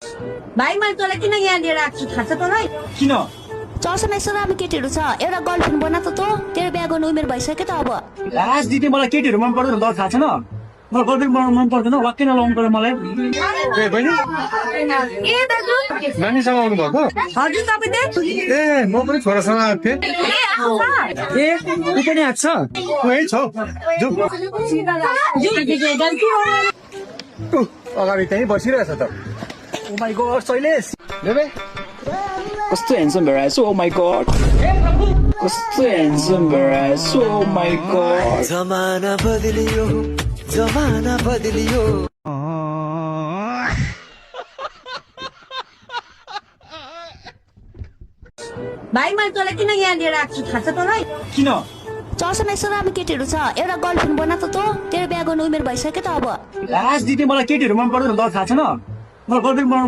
भाइ मैले तँलाई किन यहाँ लिएर आएको छु थाहा छ तँलाई? किन चर्चमा यस्तो राम्रो केटीहरू छ एउटा गर्लफ्रेन्ड बना त तेरो बिहा गर्नु उमेर भइसक्यो त अब राजनीति मलाई केटीहरू मन पर्दैन त थाहा छैन मलाई गर्लफ्रेन्ड बनाउनु मन पर्दैन वाक्कै नलाउनु पर्यो मलाई ए बहिनी ए दाजु नानीसँग आउनु भएको हजुर तपाईँ त्यही? ए म पनि छोरासँग आएको थिएँ ए आउँछ। ए ऊ पनि आएको छ ऊ यही छ जाऊ ऊ, अगाडि त्यहीँ बसिरहेछ त ओ माय गॉड शैलेश लेबे कस्तो ह्यान्डसम भएर आएछ ओ माय गॉड कस्तो ह्यान्डसम भएर आएछ ओ माय गॉड जमाना बदलियो जमाना बदलियो भाइ मैले तँलाई किन यहाँ लिएर आएको छु थाहा छ तँलाई? किन चर्चमा यस्तो राम्रो केटीहरू छ एउटा गर्लफ्रेन्ड बना त तेरो बिहा गर्नु उमेर भइसक्यो त अब राजनीति मलाई केटीहरू मन पर्दैन त थाहा छैन मलाई गर्लफ्रेन्ड बनाउनु